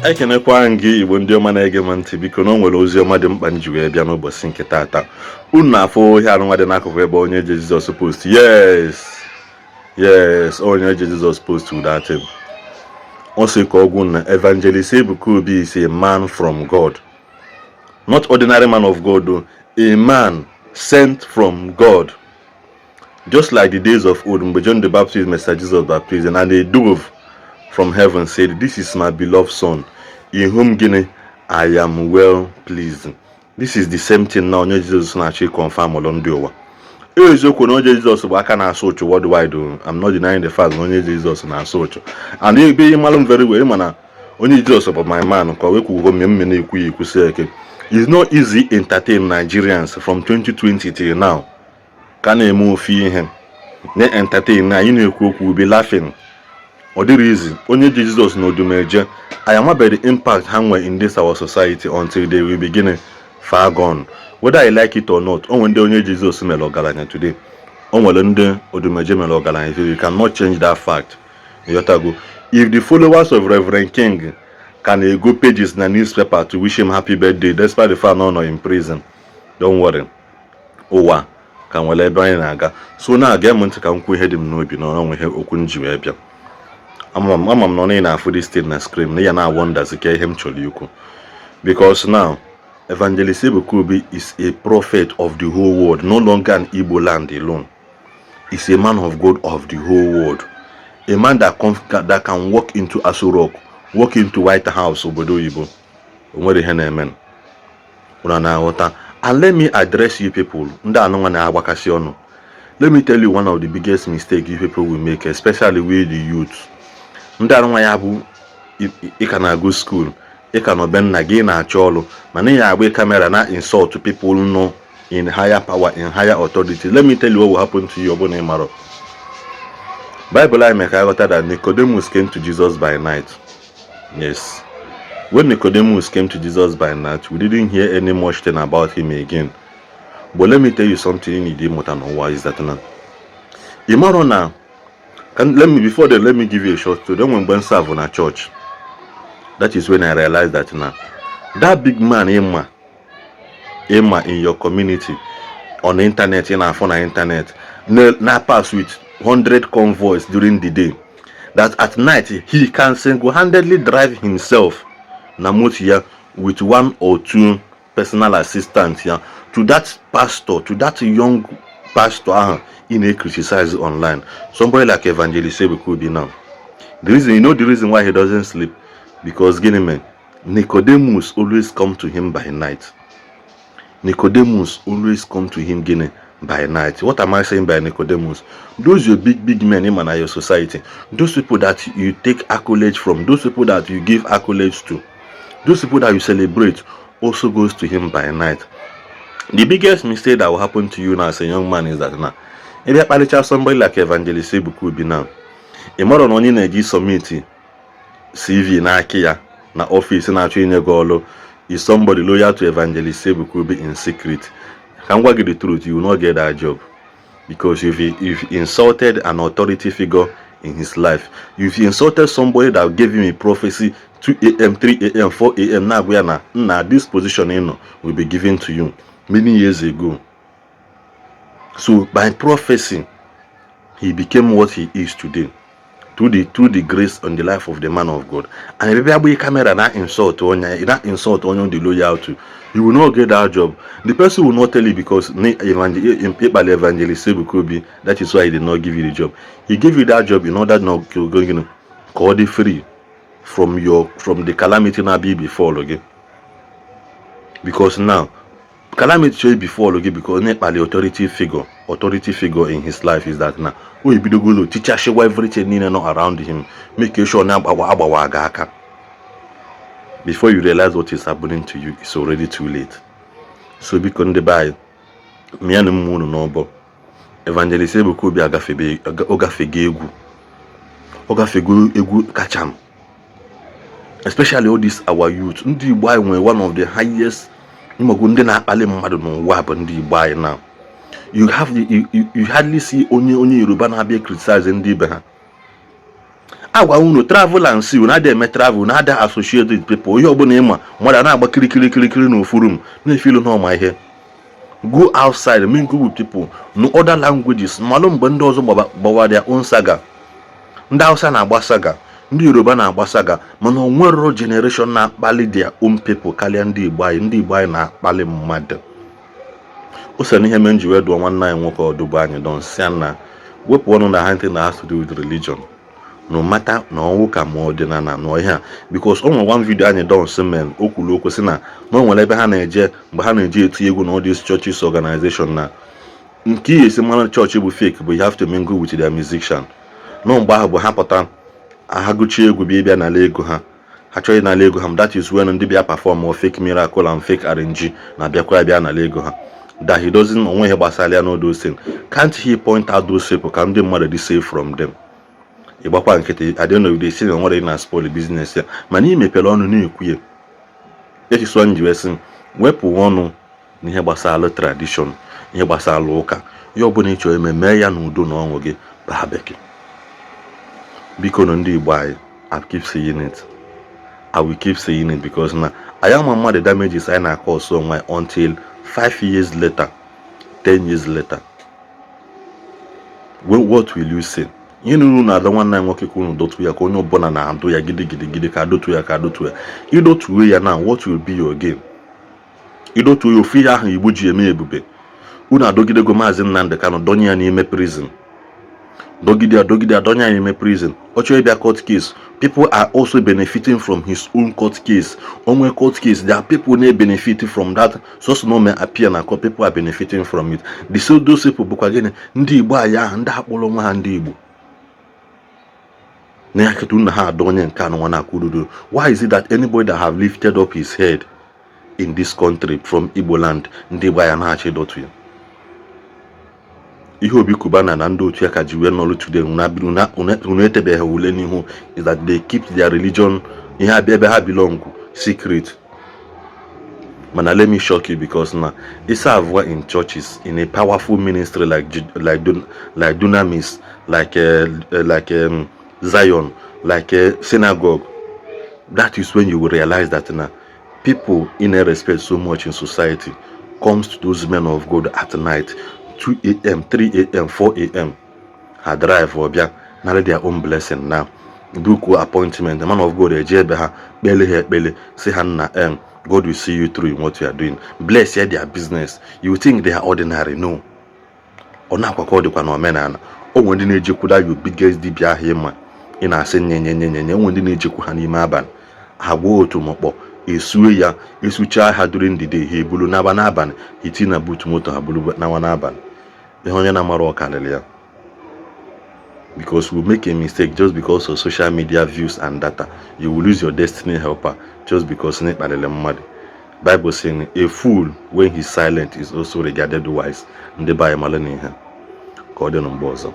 Ekenekwa m gị, Igbo ndị ọma na-ege m ntị. Biko, na o nwere ozi ọma dị mkpa m ji wee bịa n'ụbọchị nke taata. Unu na-afụ ihe anụnwa dị n'akụkụ ebe Onye Eje Jizọs post. Yes, Onye Eje Jizọs post that thing. Ọ sị ka ọgwụ na Evangelist Ebuka Obi is a man from God, not ordinary man of God o, a man sent from God, just like the days of old mgbe John the Baptist mesara Jesus baptism and a dove from heaven said, "This is my beloved son in whom," gịnị, "I am well pleased." This is the same thing na Onye Jesus na-achọ confirm ụlọ ndị ụwa. Eziokwu na Onye Jizọs bụ aka na-asụ ụchụ worldwide o. I'm not denying the fact na Onye Jizọs na-asụ ụchụ, and ebe ịmalụ m very well, ịma na Onye Jizọs bụ my man. Ka o wekwugo mme na-ekwu ya ekwusi eke. It's not easy entertain Nigerians from 2020 till now, ka na-eme ofe ihe na-entertain na anyị na-ekwu okwu, be laughing. Ọ dịrị easy. Onye ji Jizọs na Odumeje, anyị amabeghị the impact ha nwere in this our society until they will begin far gone. Whether I like it or not, o nwere ndị Onye Jizọs mere ọgaranya today, o nwere ndị Odumeje mere ọgaranya today. You cannot change that fact. Ịghọtago? If the followers of Reverend King can ego pages na newspaper to wish him happy birthday despite the fact na ọ nọ in prison, don't worry, ụwa ka nwere ebe anyị na-aga. So na-aga m ntị ka m kwuo ihe dị m n'obi na ọnwe ihe okwu m ji wee bịa. Ama m na ọ na-afụ this thing na screen na ya na wonders ka ihe m chọrọ ikwu, because now Evangelist Ebuka Obi is a prophet of the whole world, no longer an Igbo land alone. Is a man of God of the whole world, a man that can walk into Aso Rock, walk into White House, obodo oyibo, o nwere ihe na-eme. Unu na-aghọta? And let me address you people, ndị anụnwa na-agbakasị ọnụ. Let me tell you one of the biggest mistake you people will make, especially with the youth. Ndị anụnwa ya bụ ị ka na-agụ school, ị ka nọ be nna gị, na-achọ ọrụ, mana ị ya agba camera na insult people nọ in higher power, in higher authority. Let me tell you what will happen to you. Ọ bụrụ na ị marọ Bible, anyị mere ka aghọta that Nicodemus came to Jesus by night. Yes, when Nicodemus came to Jesus by night, we didn't hear any much thing about him again. But let me tell you something you need ịmụta n'ụwa is that na ị marọ na let me, before then, let me give you a short story. When mgbe m serve na church, that is when I realized that na that big man ịma in your community, on the internet, ị na-afụ na internet na pass with 100 convoys during the day, that at night he can single-handedly drive himself na moto ya with one or two personal assistants ya to that pastor, to that young pastor ahụ ị na-criticize online, somebody like Evangelist Ebuka Obi. Now, the reason, you know the reason why he doesn't sleep? Because gịnị mere? Nicodemus always come to him by night. Nicodemus always come to him, gịnị, by night. What am I saying by Nicodemus? Those your big big men in your society, those people that you take accolades from, those people that you give accolades to, those people that you celebrate also goes to him by night. The biggest mistake that will happen to you now as a young man is that now ị bịa kparịcha somebody like Evangelist Ebuka Obi now, ị marọ na onye na-eji submit CV n'aka ya na office na-achọ inye gị ọrụ is somebody loyal to Evangelist Ebuka Obi in secret. Ka m gwa gị the truth, you will not get that job, because if you insulted an authority figure in his life, if you insulted somebody that gave him a prophecy 2 a.m., 3 a.m., 4 a.m., na-agwa ya na nna, this position ị nọ will be given to you many years ago. So by prophecy he became what he is today, through the grace on the life of the man of God. And ebe agba camera na insult onye na insult onye dị loyal to, you will not get that job. The person will not tell you because ịkpali Evangelist Ebuka Obi, that is why he did not give you the job. He gave you that job in order not to go ka ọ dị free from the calamity na-abịa before gị, because now calamity chọrọ before gị, because na-ekpali authority figure in his life is that na o ebidogolo tichasịwa everything niile nọ around him, make sure na agbawa agbawa aga aka. Before you realize what is happening to you, it's already too late. So biko, ndị be anyị, mịanụ mma unu n'ọbọ. Evangelist Ebuka Obi agafebe, ọ gafego egwu, ọ gafego egwu kacha m, especially all this our youth. Ndị Igbo anyị nwere one of the highest ịmago ndị na-akpali mmadụ n'ụwa bụ ndị Igbo anyị. Now you have the, you, you, you hardly see onye Yoruba na-abịa criticize ndị ibe ha. Agwa unu, travel and see. Unu adịghị eme travel, unu adịghị associate with people. Ihe ọbụla ịma mmadụ a na-agba kirikiri kirikiri n'ofu room na-efilu na ọma ihe. Go outside, mingle with people, know other languages, malụ mgbe ndị ọzọ gbawa their own saga. Ndị Hausa na-agba saga, ndị Yoruba na-agba saga, mana o nwero generation na-akpali their own people karịa ndị Igbo anyị. Ndị Igbo anyị na-akpali mmadụ. O so n'ihe mere m ji wee dụọ nwanne anyị nwoke ọdụ bụ anyị don si na wepụ ọnụ na ha ntị na has to do with religion, no matter na ọnwụ ka ma ọdịnala na ihe a, because o nwere one video anyị don si men o kwuru okwu sị na o nwere ebe ha na-eje mgbe ha na-eji eti egwu na all these churches organization, na nke ihe esi mara chọọchị bụ fake bụ you have to mingle with their musician. Nọ mgbe ahụ bụ ha pụta, ha gụchie egwu, bịa ịbịa n'ala ego ha, ha chọghị n'ala ego ha. That is when ndị bịa perform or fake miracle and fake RNG na-abịakwa abịa n'ala ego ha. That he doesn't onwe ihe gbasara ya no those things. Can't he point out those people ka ndị mmadụ dị safe from them? Ịgbakwa nkịtị, at the end of the day, si na nwere na spoil business ya, mana ị mepere ọnụ na-ekwu ya. Echisọ m ji wee sị wepụ ọnụ n'ihe gbasara tradition, ihe gbasara ụka. Ihe ọbụla ị chọrọ ime, mee ya n'udo na ọṅụ gị baa bekee. Biko nụ, ndị Igbo anyị, I keep saying it, I will keep saying it, because na anyị ama mmadụ damages anyị na-akọ ọsọ onwe anyị until 5 years later, 10 years later. When, what will you say? Ihe na unu na-adọ nwanne anyị nwoke ka unu dọtụ ya, ka onye ọbụla na-adụ ya gidigidi ka adọtụ ya, ka adọtụ ya. Ịdọtuo ya na, what will be your gain? Ịdọtuo ya, ofu ihe ahụ Igbo ji eme ebube. Unu adọgidego Maazị Nnamdị Kanụ, dọnye ya n'ime prison, dọgide ya, dọgide ya, dọnye ya n'ime prison. Ọ chọrọ ịbịa court case, people are also benefiting from his own court case. Onwe court case, there are people na-benefit from that. So no may appear na court, people are benefiting from it. The so those people bụkwa gịnị? Ndị Igbo anyị ahụ, ndị akpọrọ onwe ha ndị Igbo na ya kịta unu ha adọ onye nke anụ nwa na-akwurudo. Why is it that anybody that have lifted up his head in this country from Igbo land, ndị Igbo anyị na-achọ ịdọtụ ya? Ihe Obi Cubana na ndị otu ya ka ji wee nọrụ today, unu etebeghị ule n'ihu, is that they keep their religion, ihe abịa ebe ha belong, secret. Mana let me shock you, because na isa avua in churches, in a powerful ministry like Dunamis, like Zion, like synagogue, that is when you will realize that na people in a respect so much in society comes to those men of God at night, 2 a.m., 3 a.m., 4 a.m. Ha drive ọbịa nara their own blessing, na book appointment. The man of God eje ebe ha kpele ha ekpele, si ha nna God will see you through in what you are doing, bless ya their business. You think they are ordinary? No. Ọ na-akwa ka ọ dịkwa n'omenala. O nwere ndị na-ejekwuda your biggest dibịa ahụ ịma ị na-asị nye nye nye nye nye. Onwe ndị na-ejekwu ha n'ime abalị, ha gwuo otu mọkpọ, esue ya, esuchaa ha during the day, ha ebulu n'aba n'abalị, iti na boot moto, ha bulu nawa n'abalị. Ihe onye na-amara ọkarịrị ya, because we make a mistake just because of social media views and data, you will lose your destiny helper just because na ịkparịrị mmadụ. Bible saying a fool when he's silent is also regarded wise. Ndị be anyị, mara na ihe ka ọ dị na mgbe ọzọ.